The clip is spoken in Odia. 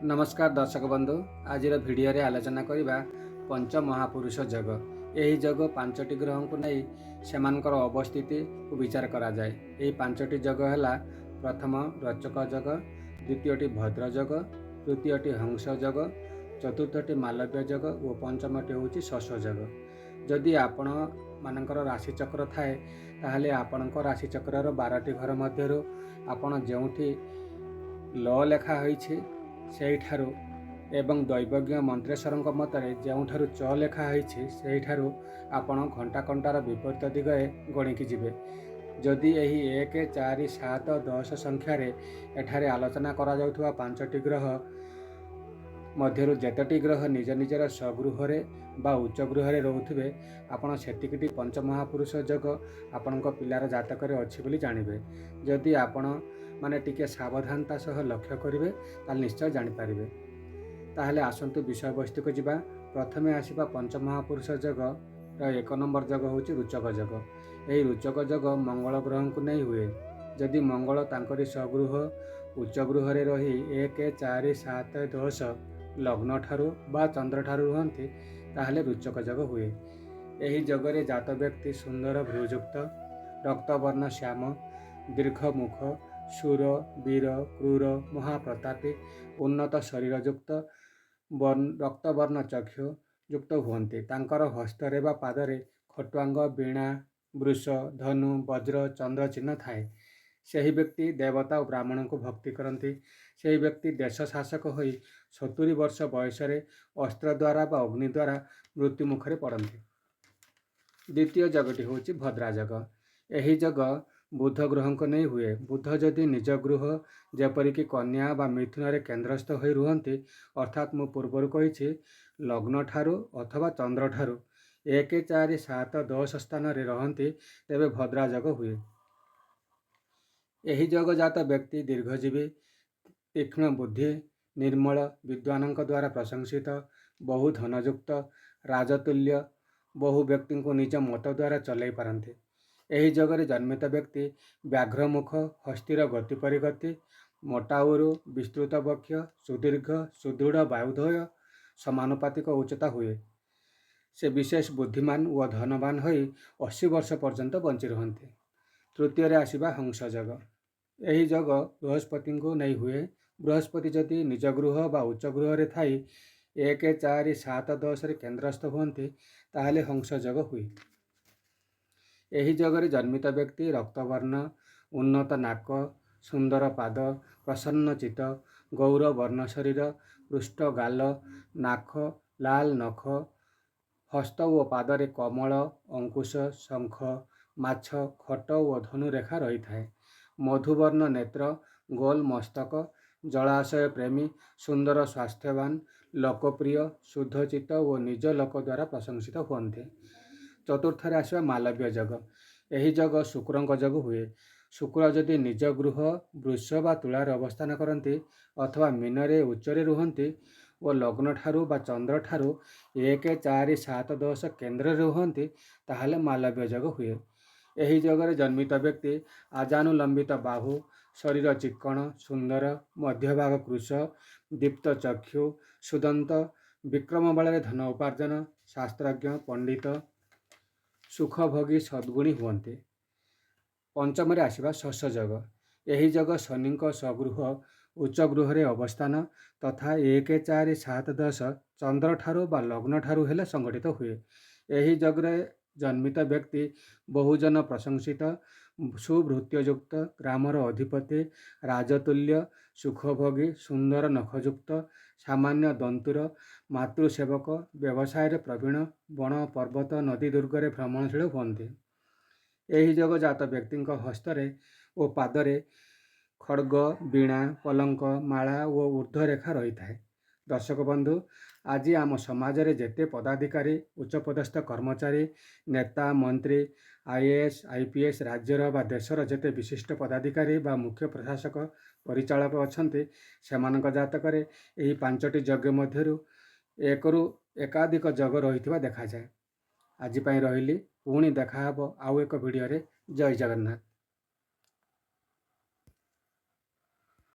ନମସ୍କାର ଦର୍ଶକ ବନ୍ଧୁ, ଆଜିର ଭିଡ଼ିଓରେ ଆଲୋଚନା କରିବା ପଞ୍ଚ ମହାପୁରୁଷ ଯୋଗ। ଏହି ଯୋଗ ପାଞ୍ଚଟି ଗ୍ରହଙ୍କୁ ନେଇ ସେମାନଙ୍କର ଅବସ୍ଥିତିକୁ ବିଚାର କରାଯାଏ। ଏହି ପାଞ୍ଚଟି ଯୋଗ ହେଲା, ପ୍ରଥମ ରୋଚକ ଯୋଗ, ଦ୍ୱିତୀୟଟି ଭଦ୍ର ଯୋଗ, ତୃତୀୟଟି ହଂସ ଯୋଗ, ଚତୁର୍ଥଟି ମାଲବ୍ୟ ଯୋଗ ଓ ପଞ୍ଚମଟି ହେଉଛି ଶଶ ଯୋଗ। ଯଦି ଆପଣ ମାନଙ୍କର ରାଶିଚକ୍ର ଥାଏ, ତାହେଲେ ଆପଣଙ୍କ ରାଶିଚକ୍ରର 12ଟି ଘର ମଧ୍ୟରୁ ଆପଣ ଯେଉଁଠି ଲ ଲେଖା ହୋଇଛି ସେଇଠାରୁ ଏବଂ ଦୈବଜ୍ଞ ମନ୍ତ୍ରେଶ୍ୱରଙ୍କ ମତରେ ଯେଉଁଠାରୁ ଚ ଲେଖା ହୋଇଛି ସେଇଠାରୁ ଆପଣ ଘଣ୍ଟା କଣ୍ଟାର ବିପରୀତ ଦିଗରେ ଗଣିକି ଯିବେ। ଯଦି ଏହି 1, 4, 7, 10 ସଂଖ୍ୟାରେ ଏଠାରେ ଆଲୋଚନା କରାଯାଉଥିବା ପାଞ୍ଚଟି ଗ୍ରହ ମଧ୍ୟରୁ ଯେତୋଟି ଗ୍ରହ ନିଜ ନିଜର ସ୍ୱଗୃହରେ ବା ଉଚ୍ଚ ଗୃହରେ ରହୁଥିବେ, ଆପଣ ସେତିକିଟି ପଞ୍ଚମହାପୁରୁଷ ଯୋଗ ଆପଣଙ୍କ ପିଲାର ଜାତକରେ ଅଛି ବୋଲି ଜାଣିବେ। ଯଦି ଆପଣ ମାନେ ଟିକେ ସାବଧାନତା ସହ ଲକ୍ଷ୍ୟ କରିବେ, ତାହେଲେ ନିଶ୍ଚୟ ଜାଣିପାରିବେ। ତାହେଲେ ଆସନ୍ତୁ ବିଷୟବସ୍ତୁକୁ ଯିବା। ପ୍ରଥମେ ଆସିବା ପଞ୍ଚମହାପୁରୁଷ ଯୋଗର 1 ନମ୍ବର ଯୋଗ ହେଉଛି ରୁଚକ ଯୋଗ। ଏହି ରୁଚକ ଯୋଗ ମଙ୍ଗଳ ଗ୍ରହଙ୍କୁ ନେଇ ହୁଏ। ଯଦି ମଙ୍ଗଳ ତାଙ୍କରି ସ୍ୱଗୃହ ଉଚ୍ଚ ଗୃହରେ ରହି 1, 4, 7, 10 ଲଗ୍ନଠାରୁ ବା ଚନ୍ଦ୍ରଠାରୁ ରୁହନ୍ତି, ତାହେଲେ ରୁଚକ ଯୋଗ ହୁଏ। ଏହି ଯୋଗରେ ଜାତ ବ୍ୟକ୍ତି ସୁନ୍ଦର ଭ୍ରୂଯୁକ୍ତ, ରକ୍ତବର୍ଣ୍ଣ ଶ୍ୟାମ, ଦୀର୍ଘ ମୁଖ, ଶୂର, ବୀର, କ୍ରୂର, ମହାପ୍ରତାପୀ, ଉନ୍ନତ ଶରୀରଯୁକ୍ତ, ରକ୍ତବର୍ଣ୍ଣ ଚକ୍ଷୁ ଯୁକ୍ତ ହୁଅନ୍ତି। ତାଙ୍କର ହସ୍ତରେ ବା ପାଦରେ ଖଟ୍ୱାଙ୍ଗ, ବୀଣା, ବୃଷ, ଧନୁ, ବଜ୍ର, ଚନ୍ଦ୍ର ଚିହ୍ନ ଥାଏ। ସେହି ବ୍ୟକ୍ତି ଦେବତା ଓ ବ୍ରାହ୍ମଣଙ୍କୁ ଭକ୍ତି କରନ୍ତି। ସେହି ବ୍ୟକ୍ତି ଦେଶ ଶାସକ ହୋଇ 70 ବର୍ଷ ବୟସରେ ଅସ୍ତ୍ର ଦ୍ୱାରା ବା ଅଗ୍ନି ଦ୍ୱାରା ମୃତ୍ୟୁ ମୁଖରେ ପଡ଼ନ୍ତି। ଦ୍ୱିତୀୟ ଯୋଗଟି ହେଉଛି ଭଦ୍ରା ଯୋଗ। ଏହି ଯୋଗ ବୁଧ ଗ୍ରହଙ୍କୁ ନେଇ ହୁଏ। ବୁଧ ଯଦି ନିଜ ଗୃହ, ଯେପରିକି କନ୍ୟା ବା ମିଥୁନରେ କେନ୍ଦ୍ରସ୍ଥ ହୋଇ ରୁହନ୍ତି, ଅର୍ଥାତ୍ ମୁଁ ପୂର୍ବରୁ କହିଛି, ଲଗ୍ନଠାରୁ ଅଥବା ଚନ୍ଦ୍ରଠାରୁ 1, 4, 7, 10 ସ୍ଥାନରେ ରହନ୍ତି, ତେବେ ଭଦ୍ରା ଯୋଗ ହୁଏ। ଏହି ଯୋଗଜାତ ବ୍ୟକ୍ତି ଦୀର୍ଘଜୀବୀ, ତୀକ୍ଷ୍ଣ ବୁଦ୍ଧି, ନିର୍ମଳ, ବିଦ୍ୱାନଙ୍କ ଦ୍ୱାରା ପ୍ରଶଂସିତ, ବହୁ ଧନଯୁକ୍ତ, ରାଜତୁଲ୍ୟ, ବହୁ ବ୍ୟକ୍ତିଙ୍କୁ ନିଜ ମତ ଦ୍ୱାରା ଚଲାଇ ପାରନ୍ତି। ଏହି ଯୋଗରେ ଜନ୍ମିତ ବ୍ୟକ୍ତି ବ୍ୟାଘ୍ରମୁଖ, ହସ୍ତୀର ଗତି ପରି ଗତି, ମୋଟା ଉରୁ, ବିସ୍ତୃତ ବକ୍ଷ, ସୁଦୀର୍ଘ ସୁଦୃଢ଼ ବାହୁଦ୍ୱୟ, ସମାନୁପାତିକ ଉଚ୍ଚତା ହୁଏ। ସେ ବିଶେଷ ବୁଦ୍ଧିମାନ ଓ ଧନବାନ ହୋଇ 80 ବର୍ଷ ପର୍ଯ୍ୟନ୍ତ ବଞ୍ଚି ରୁହନ୍ତି। ତୃତୀୟରେ ଆସିବା ହଂସ ଯୋଗ। ଏହି ଯୋଗ ବୃହସ୍ପତିଙ୍କୁ ନେଇ ହୁଏ। ବୃହସ୍ପତି ଯଦି ନିଜ ଗୃହ ବା ଉଚ୍ଚ ଗୃହରେ ଥାଇ 1, 4, 7, 10ରେ କେନ୍ଦ୍ରସ୍ଥ ହୁଅନ୍ତି, ତାହେଲେ ହଂସ ଯୋଗ ହୁଏ। ଏହି ଯୋଗରେ ଜନ୍ମିତ ବ୍ୟକ୍ତି ରକ୍ତବର୍ଣ୍ଣ, ଉନ୍ନତ ନାକ, ସୁନ୍ଦର ପାଦ, ପ୍ରସନ୍ନ ଚିତ୍ତ, ଗୌର ବର୍ଣ୍ଣ ଶରୀର, ପୃଷ୍ଠ ଗାଲ, ନାଖ, ଲାଲ ନଖ, ହସ୍ତ ଓ ପାଦରେ କମଳ, ଅଙ୍କୁଶ, ଶଙ୍ଖ, ମାଛ, ଖଟ ଓ ଧନୁରେଖା ରହିଥାଏ। ମଧୁବର୍ଣ୍ଣ ନେତ୍ର, ଗୋଲ ମସ୍ତକ, ଜଳାଶୟ ପ୍ରେମୀ, ସୁନ୍ଦର, ସ୍ୱାସ୍ଥ୍ୟବାନ, ଲୋକପ୍ରିୟ, ଶୁଦ୍ଧଚିତ୍ତ ଓ ନିଜ ଲୋକ ଦ୍ୱାରା ପ୍ରଶଂସିତ ହୁଅନ୍ତି। ଚତୁର୍ଥରେ ଆସିବା ମାଲବ୍ୟ ଯୋଗ। ଏହି ଯୋଗ ଶୁକ୍ରଙ୍କ ଯୋଗୁ ହୁଏ। ଶୁକ୍ର ଯଦି ନିଜ ଗୃହ ବୃଷ ବା ତୁଳାରେ ଅବସ୍ଥାନ କରନ୍ତି ଅଥବା ମୀନରେ ଉଚ୍ଚରେ ରୁହନ୍ତି ଓ ଲଗ୍ନଠାରୁ ବା ଚନ୍ଦ୍ରଠାରୁ 1, 4, 7, 10 କେନ୍ଦ୍ରରେ ରୁହନ୍ତି, ତାହେଲେ ମାଲବ୍ୟ ଯୋଗ ହୁଏ। ଏହି ଯୋଗରେ ଜନ୍ମିତ ବ୍ୟକ୍ତି ଆଜାନୁଲମ୍ବିତ ବାହୁ, ଶରୀର ଚିକ୍କଣ ସୁନ୍ଦର, ମଧ୍ୟଭାଗ କୃଶ, ଦୀପ୍ତ ଚକ୍ଷୁ, ସୁଦନ୍ତ, ବିକ୍ରମ ବଳରେ ଧନ ଉପାର୍ଜନ, ଶାସ୍ତ୍ରଜ୍ଞ, ପଣ୍ଡିତ, ସୁଖଭୋଗୀ, ସଦ୍ଗୁଣୀ ହୁଅନ୍ତି। ପଞ୍ଚମରେ ଆସିବା ଶଶ ଯୋଗ। ଏହି ଯୋଗ ଶନିଙ୍କ ସ୍ୱଗୃହ ଉଚ୍ଚ ଗୃହରେ ଅବସ୍ଥାନ ତଥା 1, 4, 7, 10 ଚନ୍ଦ୍ରଠାରୁ ବା ଲଗ୍ନଠାରୁ ହେଲେ ସଂଗଠିତ ହୁଏ। ଏହି ଯୋଗରେ ଜନ୍ମିତ ବ୍ୟକ୍ତି ବହୁଜନ ପ୍ରଶଂସିତ, ସୁଭୃତ୍ୟଯୁକ୍ତ, ଗ୍ରାମର ଅଧିପତି, ରାଜତୁଲ୍ୟ, ସୁଖଭୋଗୀ, ସୁନ୍ଦର ନଖଯୁକ୍ତ, ସାମାନ୍ୟ ଦନ୍ତୁର, ମାତୃସେବକ, ବ୍ୟବସାୟରେ ପ୍ରବୀଣ, ବଣ, ପର୍ବତ, ନଦୀ, ଦୁର୍ଗରେ ଭ୍ରମଣଶୀଳ ହୁଅନ୍ତି। ଏହି ଯୋଗ ଜାତ ବ୍ୟକ୍ତିଙ୍କ ହସ୍ତରେ ଓ ପାଦରେ ଖଡ଼ଗ, ବୀଣା, ପଲଙ୍କ, ମାଳା ଓ ଉର୍ଦ୍ଧ୍ୱରେଖା ରହିଥାଏ। ଦର୍ଶକ ବନ୍ଧୁ, ଆଜି ଆମ ସମାଜରେ ଯେତେ ପଦାଧିକାରୀ, ଉଚ୍ଚପଦସ୍ଥ କର୍ମଚାରୀ, ନେତା, ମନ୍ତ୍ରୀ, ଆଇଏଏସ୍, ଆଇପିଏସ୍, ରାଜ୍ୟର ବା ଦେଶର ଯେତେ ବିଶିଷ୍ଟ ପଦାଧିକାରୀ ବା ମୁଖ୍ୟ ପ୍ରଶାସକ, ପରିଚାଳକ ଅଛନ୍ତି, ସେମାନଙ୍କ ଜାତକରେ ଏହି ପାଞ୍ଚଟି ଯୋଗ ମଧ୍ୟରୁ ଏକରୁ ଏକାଧିକ ଯୋଗ ରହିଥିବା ଦେଖାଯାଏ। ଆଜି ପାଇଁ ରହିଲି। ପୁଣି ଦେଖାହେବ ଆଉ ଏକ ଭିଡ଼ିଓରେ। ଜୟ ଜଗନ୍ନାଥ।